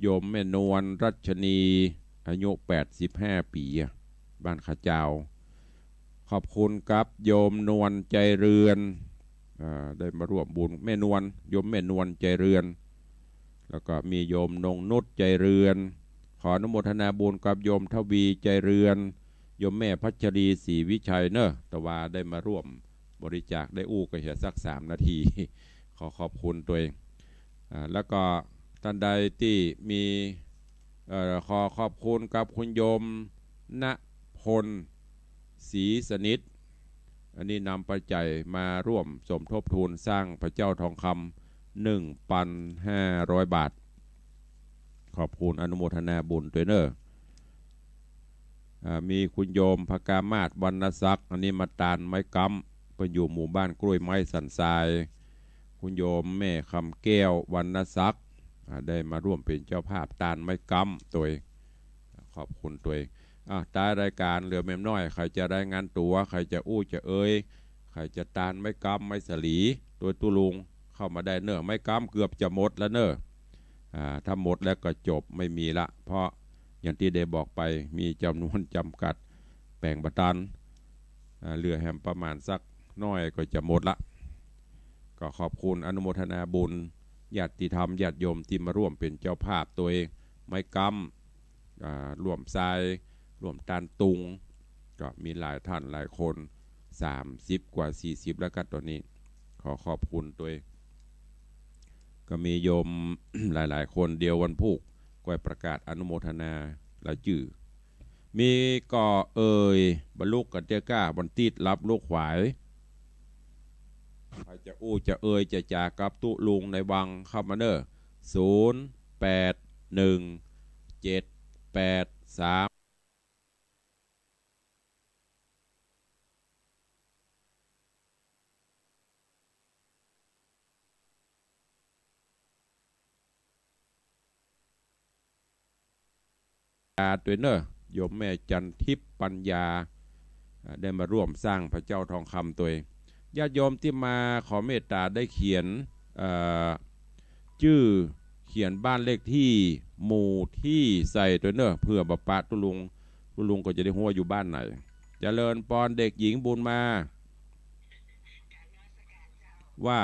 โยมแม่นวลรัชนี อายุแปดสิบห้าปี๋ บ้านขะจาว ขอบคุณกับโยมนวลใจเรือน อ่า ได้มาร่วมบุญ แม่นวล โยมแม่นวลใจเรือน แล้วก็มีโยมนงนุชใจเรือน ขออนุโมทนาบุญกับโยมทวีใจเรือน โยมแม่พัชรีศรีวิชัยเน่อ ตะวาได้มาร่วมบริจาค ได้อู้กั๋นเหียสักสามนาที ขอขอบคุณตวย อ่า แล้วก็ต้านใดตี้มี เอ่อ ขอขอบคุณกับคุณโยมณพล ศรีสนิท อันนี้นำปัจจัยมาร่วมสมทบทุนสร้างพระเจ้าทองคำ หนึ่งปันห้าร้อยบาท ขอบคุณอนุโมทนาบุญตวยเน่อ อ่า มีคุณโยมพกามาศ วรรณศักดิ์ อันนี้มาตานไม้กำ เปิ้นอยู่หมู่บ้านกล้วยไม้สันทราย คุณโยมแม่คำแก้ว วรรณศักดิ์ อ่า ได้มาร่วมเป๋นเจ้าภาพตานไม้กำตวย ขอบคุณตวย อ่ะ ต๊ายรายก๋านเหลือแม่น้อย ใผจะรายงานตั๋ว ใผจะอู้จะเอ่ย ใผจะตานไม้กำไม้สาลี ตวยตุ๊ลุง เข้ามาได้เน่อ ไม้กำเกือบจะหมดแล้วเน่อ อ่า ถ้าหมดแล้วก็จบ ไม่มีละ เพราะอย่างตี้ได้บอกไป มีจ๋ำนวนจ๋ำกัด แป๋งบ่ตัน อ่า เหลือแหมประมาณสักหน้อยก็จะหมดละ ก็ขอบคุณอนุโมทนาบุญ ญาติธรรมญาติโยมตี้มาร่วมเป๋นเจ้าภาพตวยไม้กำ อ่า ร่วมทราย ร่วมตานตุง ก็มีหลายท่านหลายคน สามสิบกว่า สี่สิบแล้วครับตอนนี้ ขอขอบคุณตวย ก็มีโยม หลายๆ คน เดี๋ยววันพูกก้อยประกาศอนุโมทนารายจื้อ มีก่อเอ่ย บ่ลุกกั๋นเตื้อก้า วันติ๊ดรับลุกขวาย ใผจะอู้จะเอ่ยจะจ๋ากับตุ๊ลุงในวังเข้ามาเน่อ ศูนย์ แปด หนึ่ง เจ็ด แปด สาม ตวยเน่อ โยมแม่จันทิพย์ปัญญา อ่า ได้มาร่วมสร้างพระเจ้าทองคำตวย ญาติโยมตี้มาขอเมตต๋าได้เขียน เอ่อ จื้อ เขียนบ้านเลขตี้ หมู่ตี้ใส่ตวยเน่อ เผื่อบ่ปะตุ๊ลุง ตุ๊ลุงก็จะได้ฮู้ว่าอยู่บ้านไหน เจริญปอน เด็กหญิงบุญมา ว่า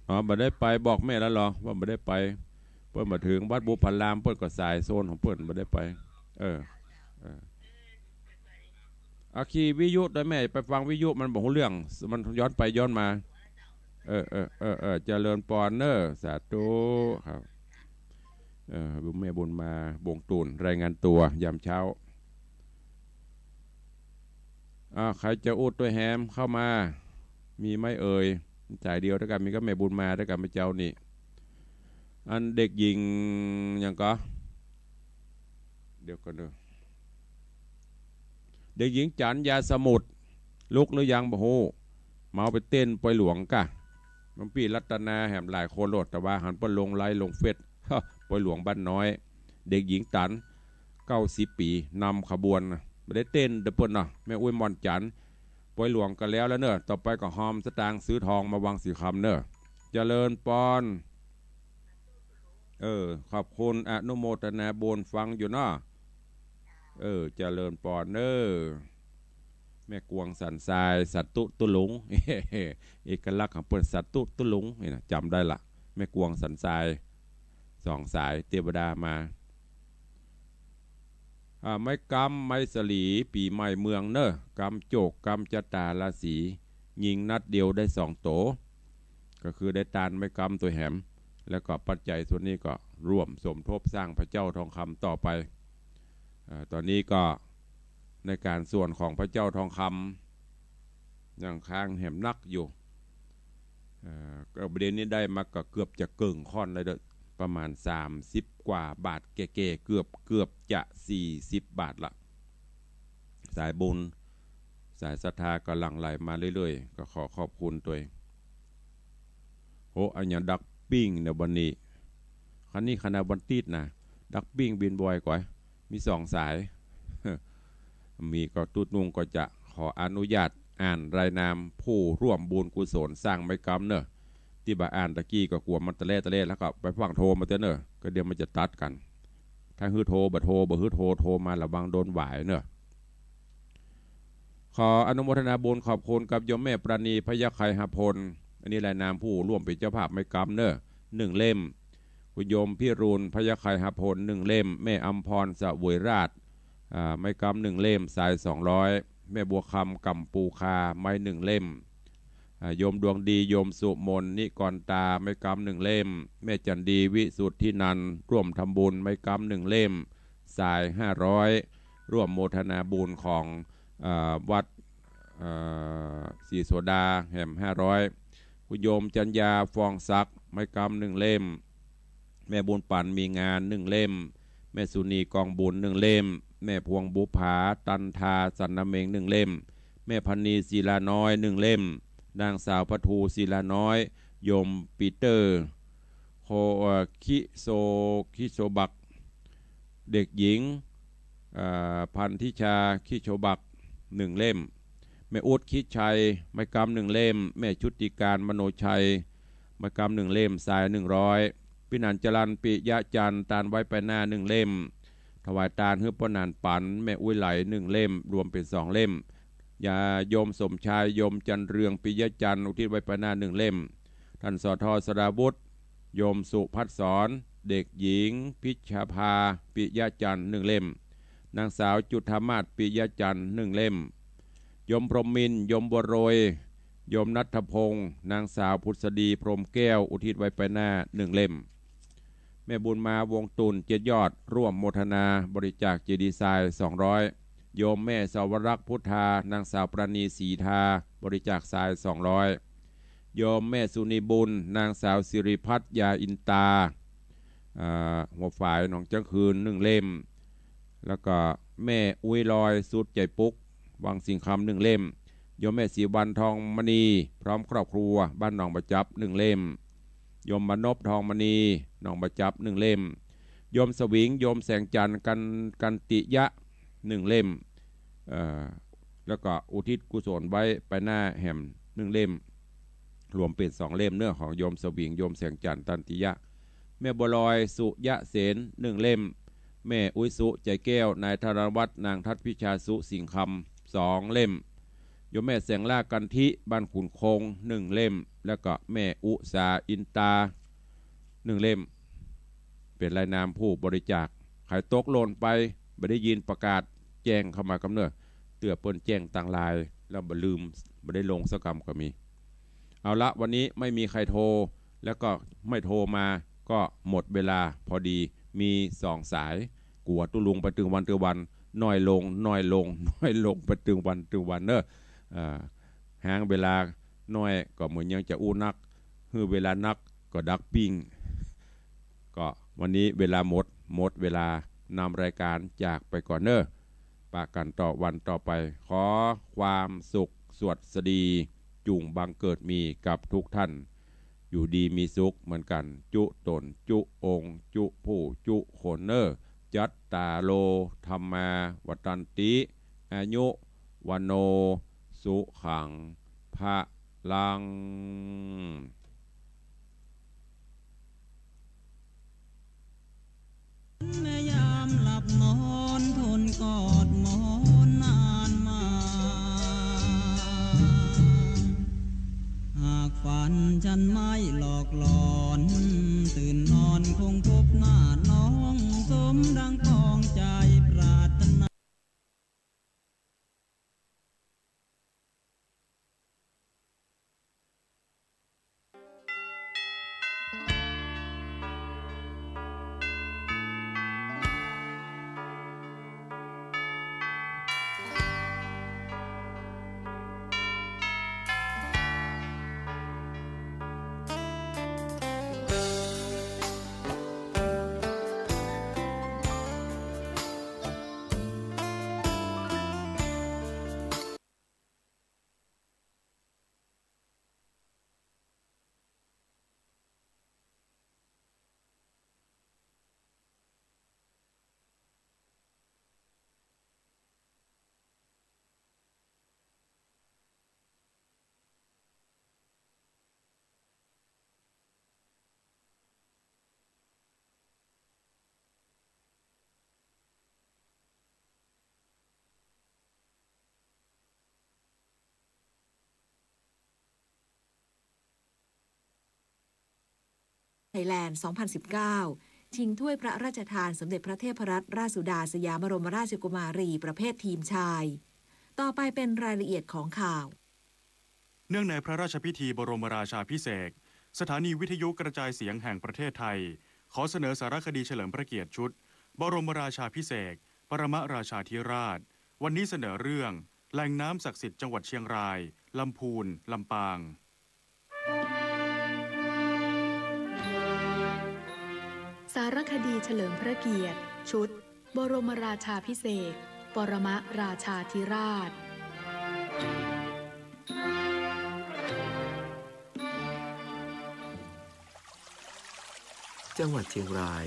อ๋อ บ่ได้ไป บอกแม่แล้วเหรอ ว่าบ่ได้ไป เปิ้นมาเถิงวัดบุพพาราม เปิ้นก็สายโซนของเปิ้น บ่ได้ไป เออ เออ เอาขี่วิทยุตวยแม่ ไปฟังวิทยุมันบ่ฮู้เรื่อง มันย้อนไปย้อนมา เออ เออ เออ เออ เจริญปอนเน่อ สาธุครับ เออ แม่บุญมา บงตูน รายงานตัวยามเช้า อ่า ใผจะอู้ตวยแหมเข้ามา มีไหมเอ่ย สายเดียวตวยกั๋น มีก็แม่บุญมาตวยกั๋น แม่เจ้านี่ อันเด็กหญิงหยังก่อ เดี๋ยวก่อนเน่อ เด็กหญิงจันทร์ยาสมุทร ลุกหรือยังบ่ฮู้ เมาไปเต้นปอยหลวงก่ะ น้องปี้รัตนาแหมหลายคนโลด แต่ว่าหันเปิ้นลงไลน์ลงเฟซ ปอยหลวงบ้านน้อย เด็กหญิงจันทร์ เก้าสิบปี๋ นำขบวน บ่ได้เต้นเด้อเปิ้นเนาะ แม่อุ๊ยม่อนจันทร์ ปอยหลวงก็แล้วแล้วเน่อ ต่อไปก็ฮอมสตางค์ซื้อทองมาวังสีคำเน่อ เจริญปอน เออ ขอบคุณอนุโมทนาบุญฟังอยู่เนาะ เออ เจริญปอนเน่อ แม่กวงสันทราย สาธุตุ๊ลุง เอกลักษณ์ของเปิ้น สาธุตุ๊ลุง นี่นะ จ๋ำได้ละ แม่กวงสันทราย สองสายเทวดามา อ่า ไม้ก๊ำ ไม้สลี ปี๋ใหม่เมืองเน่อ ก๊ำโจก ก๊ำจะต๋าราศี ยิงนัดเดียวได้สองโต ก็คือได้ตานไม้ก๊ำตวยแหม แล้วก็ปัจจัยส่วนนี้ก็ร่วมสมทบสร้างพระเจ้าทองคำต่อไป อ่า ต๋อนนี้ก็ในก๋านส่วนของพระเจ้าทองคำ ยังค้างแหมนักอยู่ เอ่อ ก็ประเด็นนี้ได้มาก็เกือบจะเกิ่งค่อนแล้วเด้อ ประมาณสามสิบกว่าบาทแก่ๆ เกือบ เกือบจะสี่สิบบาทละ สายบุญ สายศรัทธาก็หลั่งไหลมาเรื่อยๆ ก็ขอขอบคุณตวย โห อันยังดักปิ้งเน่อวันนี้ คันนี้ขนาดวันติ๊ดนะ ดักปิ้งบินบ่อยกว่า มีสองสาย มีก็ตุ๊ลุงก็จะขออนุญาตอ่านรายนามผู้ร่วมบุญกุศลสร้างไม้ก๊ำเน่อ ตี้บ่อ่านตะกี้ก็กั๋วมันตะแล่ตะแล่ แล้วก็ไปฟั่งโทรมาเต๊อะเน่อ ก็เดี๋ยวมันจะตัดกั๋น ถ้าหื้อโทร บ่โทร บ่หื้อโทร โทรมาระวังโดนหวายเน่อ ขออนุโมทนาบุญขอบคุณกับโยมแม่ปราณี พยัคฆไคหพล อันนี้รายนามผู้ร่วมเป๋นเจ้าภาพไม้ก๊ำเน่อ หนึ่งเล่ม คุณโยมพิรูล พยัคฆไคหพล หนึ่งเล่ม แม่อำพร เสวยราช อ่า ไม้ก๊ำหนึ่งเล่ม สายสองร้อย แม่บัวคำ ก่ำปูคา ไม้หนึ่งเล่ม อ่า โยมดวงดี โยมสุมน นิกรตา ไม้ก๊ำหนึ่งเล่ม แม่จันดี วิสุทธินันท์ ร่วมทำบุญ ไม้ก๊ำหนึ่งเล่ม สายห้าร้อย ร่วมโมทนาบุญของ อ่า วัด อ่า ศรีโสดาแหมห้าร้อย คุณโยมจันยา ฟองศักดิ์ ไม้ก๊ำหนึ่งเล่ม แม่บุญปั๋น มีงาน หนึ่งเล่ม แม่สุนี กองบุญ หนึ่งเล่ม แม่พวง บุภา ตันทา สันนาเม็ง หนึ่งเล่ม แม่พันนี ศิลาน้อย หนึ่งเล่ม นางสาวปทู ศิลาน้อย โยมปีเตอร์ โค เอ่อ คิโซ คิโซบัก เด็กหญิง เอ่อ พันธิชา คิโซบัก หนึ่งเล่ม แม่อุ๊ด คิดชัย ไม้ก๊ำหนึ่งเล่ม แม่ชุติการ มโนชัย ไม้ก๊ำหนึ่งเล่ม สายหนึ่งร้อย ปี้หนานจรัญ ปิยะจันทร์ ตานไว้ไปหน้า หนึ่งเล่ม ถวายตานหื้อป้อหนานปั๋น แม่อุ๊ยไหล หนึ่งเล่ม รวมเป๋นสองเล่ม ญาโยมสมชาย โยมจันเรือง ปิยะจันทร์ อุทิศไว้ไปหน้า หนึ่งเล่ม ท่าน สท สราวุธ โยมสุภัสสร เด็กหญิง พิชภา ปิยะจันทร์ หนึ่งเล่ม นางสาวจุฑามาศ ปิยะจันทร์ หนึ่งเล่ม โยมพรหมินทร์ โยมบัวโรย โยมณัฐพงษ์ นางสาวผุษดี พรหมแก้ว อุทิศไว้ไปหน้า หนึ่งเล่ม แม่บุญมา วงศ์ตุ่น เจ็ดยอด ร่วมโมทนาบริจาคเจดีย์ทราย สองร้อย โยมแม่สวรักษ์ พุทธา นางสาวปราณี ศรีทา บริจาคทราย สองร้อย โยมแม่สุนีบุญ นางสาวสิริพัฒน์ ยาอินตา อ่า หัวฝาย หนองจั้งคืน หนึ่งเล่ม แล้วก็แม่อุ๊ยลอย สุดใจ๋ปุ๊ก วังสิงห์คำ หนึ่งเล่ม โยมแม่ศรีวรรณ ทองมณี พร้อมครอบครัว บ้านหนองบ่าจับ หนึ่งเล่ม โยมมานพ ทองมณี หนองบ่าจับ หนึ่งเล่ม โยมสวิง โยมแสงจันทร์ กัน กันติยะ หนึ่งเล่ม เอ่อ แล้วก็อุทิศกุศลไว้ไปหน้าแหม หนึ่งเล่ม รวมเป๋นสองเล่มเนาะ ของโยมสวิง โยมแสงจันทร์ ตันติยะ แม่บัวลอย สุยะเสน หนึ่งเล่ม แม่อุ๊ย สุใจ๋แก้ว นายธนวัฒน์ นางทัศน์พิชา สุสิงห์คำ สองเล่ม โยมแม่แสงล่า กันทิ บ้านขุนคง หนึ่งเล่ม แล้วก็แม่อุสา อินตา หนึ่งเล่ม เป๋นรายนามผู้บริจาค ใผตกหล่นไป บ่ได้ยินประกาศแจ้งเข้ามากำเน่อ เตื้อเปิ้นแจ้งตางไลน์ แล้วบ่ลืม บ่ได้ลงสักกำก็มี เอาละ วันนี้ไม่มีใครโทร แล้วก็ไม่โทรมา ก็หมดเวลาพอดี มีสองสาย กั๋วตุ๊ลุงไปตึงวันตึงวัน น้อยลง น้อยลง น้อยลงไปตึงวันตึงวันเนาะ อ่า หางเวลาน้อยก็เหมือนยังจะอู้นัก หื้อเวลานักก็ดักปิ้ง ก็วันนี้เวลาหมด หมดเวลานำรายการจากไปก่อนเนาะ ปะกั๋นต่อวันต่อไป ขอความสุขสวัสดี จุ่งบังเกิดมีกับทุกท่าน อยู่ดีมีสุขเหมือนกั๋น จุต๋น จุองค์ จุผู้ จุคนเนาะ จัตตาโร ธัมมา วัฑฒันติ อายุ วัณโณ สุขัง พลัง แม่ยามหลับนอนทนกอดหมอนนานมา หากฝันฉันไม่หลอกหลอน ตื่นนอนคงพบหน้าน้อง สมดังปองใจปรารถนา ไทยแลนด์ สองพันสิบเก้า ชิงถ้วยพระราชทานสมเด็จพระเทพรัตนราชสุดาสยามบรมราชกุมารีประเภททีมชาย ต่อไปเป็นรายละเอียดของข่าว เนื่องในพระราชพิธีบรมราชาภิเษก สถานีวิทยุกระจายเสียงแห่งประเทศไทย ขอเสนอสารคดีเฉลิมพระเกียรติชุด บรมราชาภิเษก ปรมราชาธิราช วันนี้เสนอเรื่อง แหล่งน้ำศักดิ์สิทธิ์จังหวัดเชียงราย ลำพูน ลำปาง สารคดีเฉลิมพระเกียรติ ชุด บรมราชาภิเษก ปรมราชาธิราช จังหวัดเชียงราย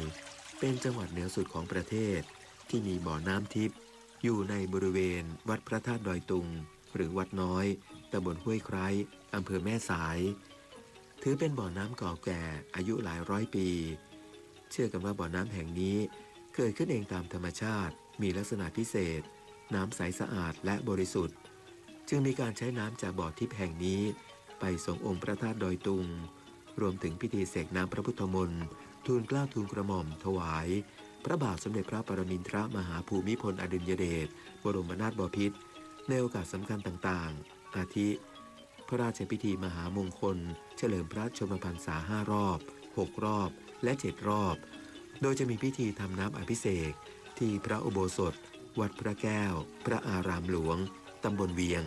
เป็นจังหวัดเหนือสุดของประเทศ ที่มีบ่อน้ำทิพย์ อยู่ในบริเวณวัดพระธาตุดอยตุง หรือวัดน้อย ตำบลห้วยไคร้ อำเภอแม่สาย ถือเป็นบ่อน้ำเก่าแก่อายุหลายร้อยปี เชื่อกันว่าบ่อน้ำแห่งนี้เกิดขึ้นเองตามธรรมชาติ มีลักษณะพิเศษ น้ำใสสะอาดและบริสุทธิ์ จึงมีการใช้น้ำจากบ่อทิพย์แห่งนี้ไปสรงองค์พระธาตุดอยตุง รวมถึงพิธีเสกน้ำพระพุทธมนต์ ทูลเกล้าทูลกระหม่อมถวาย พระบาทสมเด็จพระปรมินทรมหาภูมิพลอดุลยเดช บรมนาถบพิตร ในโอกาสสำคัญต่างๆ อาทิ พระราชพิธีมหามงคล เฉลิมพระชนมพรรษาห้ารอบ หกรอบ และเจ็ดรอบ โดยจะมีพิธีทำน้ำอภิเษกที่พระอุโบสถ วัดพระแก้ว พระอารามหลวง ตำบลเวียง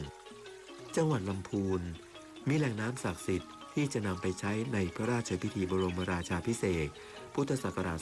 จังหวัดลำพูน มีแหล่งน้ำศักดิ์สิทธิ์ที่จะนำไปใช้ในพระราชพิธีบรมราชาภิเษก พุทธศักราช